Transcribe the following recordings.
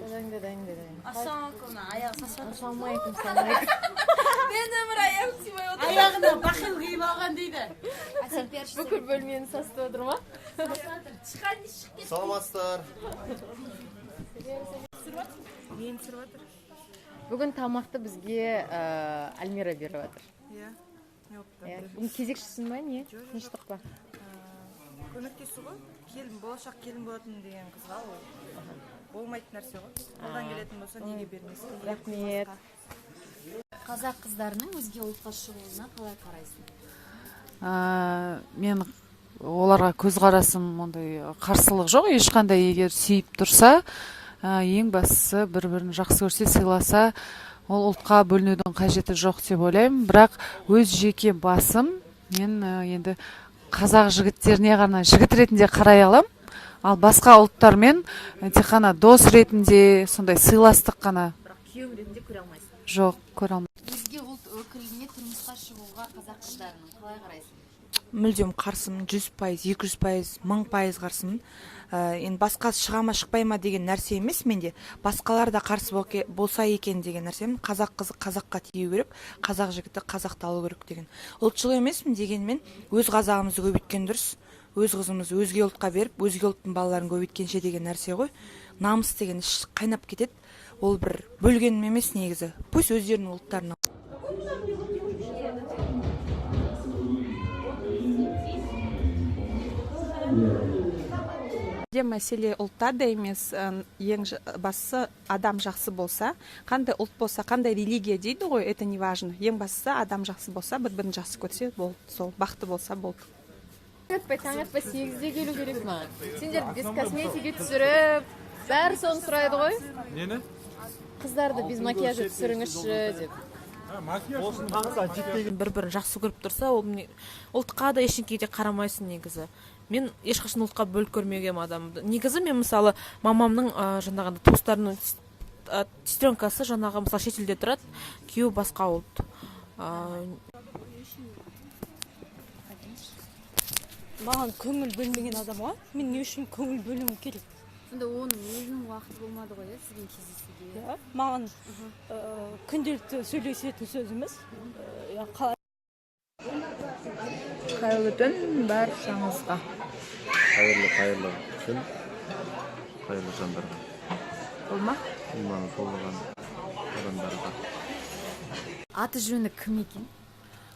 Дадаң, дадаң, дадаң. Ассалаумағалейкум, аяғы сасып жатыр. Ассалаумағалейкум, ассалаумағалейкум. Мен өмір аяғым тимей отыр. Аяғына бахил киіп алған дейді. Бүкіл бөлмені сасытып отыр ма? Шыққан шығып кетті. Саламатсыздар. Нені түсіріп жатыр? Бүгін тамақты бізге Альмира беріп жатыр. Иә. Не болыпты? Иә. Бүгін кезекшісің ба, не? Тыныштық па? Көмектесу ғой. Келін, болашақ келін болатын деген қызға ол болмайтын нәрсе ғой. Қолдан келетін болса, неге бермеске? Рахмет. Қазақ қыздарының өзге ұлтқа шығуына қалай қарайсың? Мен оларға көзқарасым ондай қарсылық жоқ ешқандай. Егер сүйіп тұрса, ең бастысы бір бірін жақсы көрсе, сыйласа, ол ұлтқа бөлінудің қажеті жоқ деп ойлаймын. Бірақ өз жеке басым мен енді қазақ жігіттеріне ғана жігіт ретінде қарай алам, ал басқа ұлттармен тек қана дос ретінде, сондай сыйластық қана. Бірақ күйеуің ретінде көре алмайсың? Жоқ, көре алмаймын. Өзге ұлт өкіліне тұрмысқа шығуға қазақ қыздарының қалай қарайсың? Мүлдем қарсымын, 100%, 200%, 1000% қарсымын. Енді басқасы шыға ма, шықпай ма деген нәрсе емес менде. Басқалар да қарсы болса екен деген нәрсем. Қазақ қызы қазаққа тию керек, қазақ жігіті қазақты алу керек деген. Ұлтшыл емеспін, дегенмен өз қазағымызды көбейткен дұрыс. Өз қызымызды өзге ұлтқа беріп, өзге ұлттың балаларын көбейткенше деген нәрсе ғой. Намыс деген іш қайнап кетеді. Ол бір бөлгенім емес негізі. Пусть өздерінің ұлттарына. Де мәселе ұлтта да емес, ең бастысы адам жақсы болса, қандай ұлт болса, қандай религия дейді ғой, это не важно. Ең бастысы адам жақсы болса, бір бірін жақсы көрсе болды, сол бақытты болса болды. Таң атпай, таң атпай 8-де келу керек маған. Сендер без косметики түсіріп, бәрі соны сұрайды ғой. Нені? Қыздарды без макияжа түсіріңізші деп. Бір бірін жақсы көріп тұрса, ол міне, ұлтқа да, ештеңкеге де қарамайсың негізі. Мен ешқашан ұлтқа бөліп көрмеген адаммын негізі. Мен, мысалы, мамамның жаңағындай туыстарының сестренкасы жаңағы, мысалы, шетелде тұрады, күйеуі басқа ұлт. Маған көңіл бөлмеген адамға мен не үшін көңіл бөлуім керек? Сонда оның өзінің уақыты болмады ғой, иә, сізбен кездесуге? Иә, маған күнделікті сөйлесетін сөзіміз қалай. Қайырлы түн баршаңызға. Қайырлы, қайырлы түн, қайырлы жандарға. Болды ма? Иманы толмаған адамдарға. Аты жөні кім екен?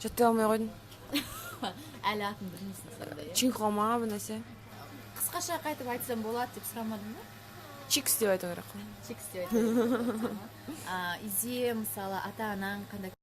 Жаттай алмай қойдым. Әлі атын білмейсің сонда, иә? Чинхо ма, бір нәрсе. Қысқаша қайтып айтсам болады деп сұрамадың ба? Чикс деп айту керек қой. Чикс деп айту керек. А, үйде, мысалы, ата анаң қандай?